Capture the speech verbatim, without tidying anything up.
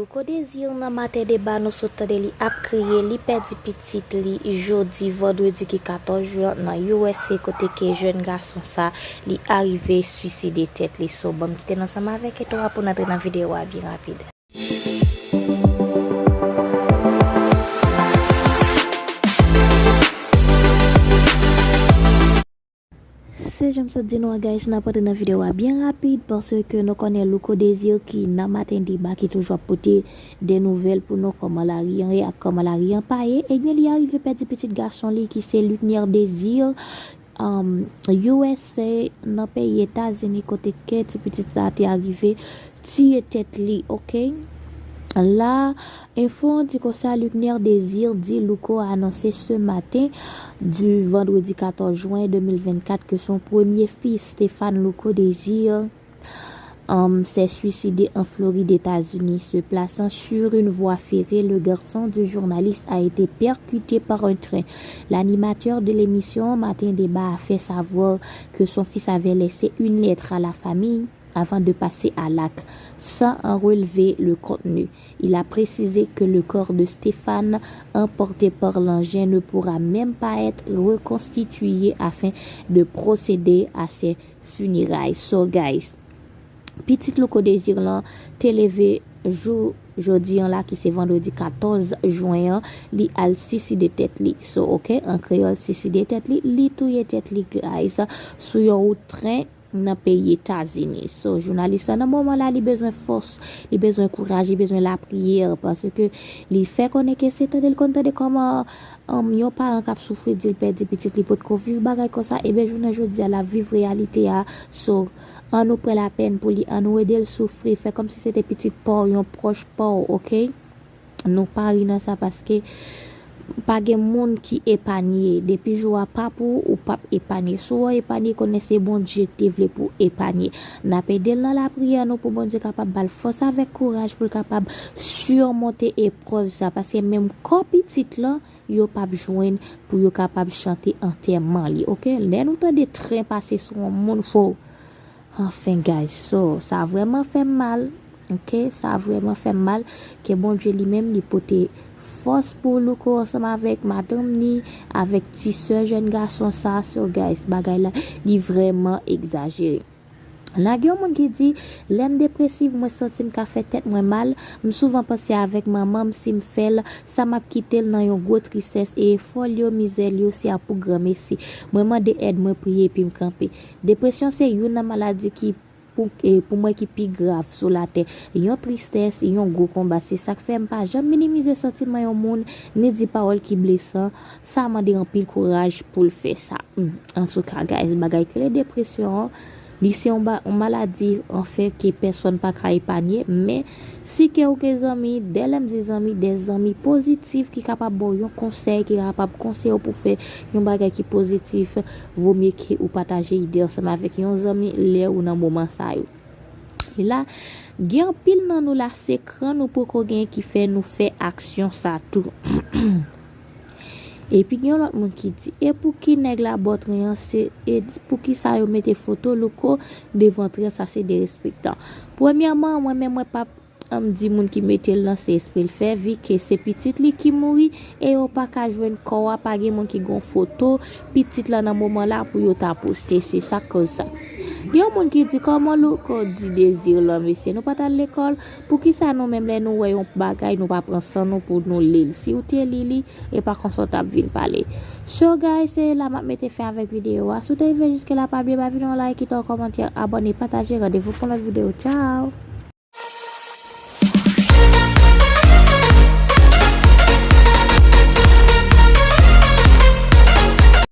Louko Désir nan Maten Deba nou sot tande li ap kriye, li pèdi pitit li jodi vandredi ki katòz jen nan U S A kote ke jèn gason sa li arive swiside tèt li. So, ban m kite n ansanm avèk Eto a pou n antre nan videyo a byen rapid. Se jan m sot di nou an, guys, n ap antre nan videyo a byen rapid, paske nou konnen Louko Désir ki nan Maten Deba, ki toujou ap pote de nouvèl pou nou, kòman lari an ye ak kòman lari an pa ye, ebyen, li arive pèdi pitit gason li ki se Lucnier Désir, um, U S A, nan peyi Etazini, kote ke ti pitit la te arive tiye tèt li, oke? La, enfo an di konsa, Lucnier Désir di Louko a annoncé ce matin du vendredi quatorze juin deux mille vingt-quatre que son premier fils, Stéphane Louko Désir, um, s'est suicidé en Floride, États-Unis, se plaçant sur une voie ferrée. Le garçon du journaliste a été percuté par un train. L'animateur de l'émission Matin Débat a fait savoir que son fils avait laissé une lettre à la famille avant de passer à l'acte, sans en relever le contenu. Il a précisé que le corps de Stéphane, emporté par l'engin, ne pourra même pas être reconstitué afin de procéder à ses funérailles. So, guys, pitit Louko Désir lan te leve jou jodi an la, ki se vandredi katòz jen an, li al siside tèt li. So, oke, an kreyòl, siside tèt li, li touye tèt li, guys, sou yon wout tren nan peyi Etazini. So, jounalis la, nan moman la, li bezwen fòs, li bezwen kouraj, li bezwen lapriyè, paske li fè konnen ke se tande l konn tande kòman, um, yon paran k ap soufri, di l pèdi pitit li, potko viv bagay konsa, ebyen, jounen jodi a, l ap viv reyalite a. So, ann nou pran lapèn pou li, ann nou ede l soufri, fè kòmsi se te pitit pa w, yon pwòch pa w, oke? Nou pa ri nan sa, paske pa gen moun ki epanye. Depi jou a pa pou ou, ou p ap epanye. Si w epanye, konnen se Bondye ki te vle pou w epanye. N ap ede l nan lapriyè nou pou Bondye kapab ba l fòs avèk kouraj pou l kapab simonte eprèv sa, paske menm kò pitit lan, yo p ap jwenn pou yo kapab chante antèman li, oke? Lè nou tande tren pase sou yon moun, fò Anfen, guys, so, sa vrèman fè m mal, oke? Sa vrèman fè m mal, ke Bondye li menm, li pote fòs pou Louko ansanm avèk madanm ni, avèk ti sè jèn gason sa, so, guys, bagay la, li vrèman egzajere. La, gen yon moun ki di, lè m depresiv, mwen santi m ka fè tèt mwen mal, m souvan panse avèk manman m, si m fè l, sa m ap kite l nan yon gwo tristès, e efò l yo, mizè l yo, se ap pou granmesi. Mwen mande èd, mwen priye, epi m kanpe. Depresyon se youn nan maladi ki pou, e, pou mwen ki pi grav sou latè. Yon tristès, yon gwo konba. Se sa k fè m pa janm minimize santiman yon moun, ni di pawòl ki blesan. Sa mande anpil kouraj pou l fè sa. Hmm. Antouka, guys, bagay k rele depresyon an, li se yon ba-, yon maladi, anfen, ke pèsòn pa ka epanye, men si ke ou gen zanmi, dè lè m di zanmi, dè zanmi pozitif ki kapab ba w yon konsèy, ki kapab konseye w pou fè yon bagay ki pozitif, vomye ke ou pataje ide ansanm avèk yon zanmi lè ou nan moman sa yo. E la, gen anpil nan nou la, se kran nou poko gen ki fè nou fè aksyon sa tou. Epi gen yon lòt moun ki di, e pou ki nèg la bò tren an, se, e pou ki sa yo mete foto Louko devan tren, sa se derespektan. Premyèman, mwen menm mwen p ap, ann di moun ki mete l lan se espre l fè, vi ke se pitit li ki mouri e yo pa ka jwenn kò a, pa gen moun ki gen yon foto pitit lan nan moman la pou yo ta poste, se sa k koz sa. Gen yon moun ki di, kòman Louko di Désir lan, mesye, nou pa t al lekòl, poukisa nou menm lè nou wè yon bagay nou pa pran san nou pou nou li l? Si w te li li, e pa konsa w t ap vin pale. So guys, se la m ap mete fen avèk videyo a. Si w te rive jiske la, pa bliye ba videyo a yon like, kite yon kòmantè, abòne, pataje, randevou pou yon lòt videyo. Tchao!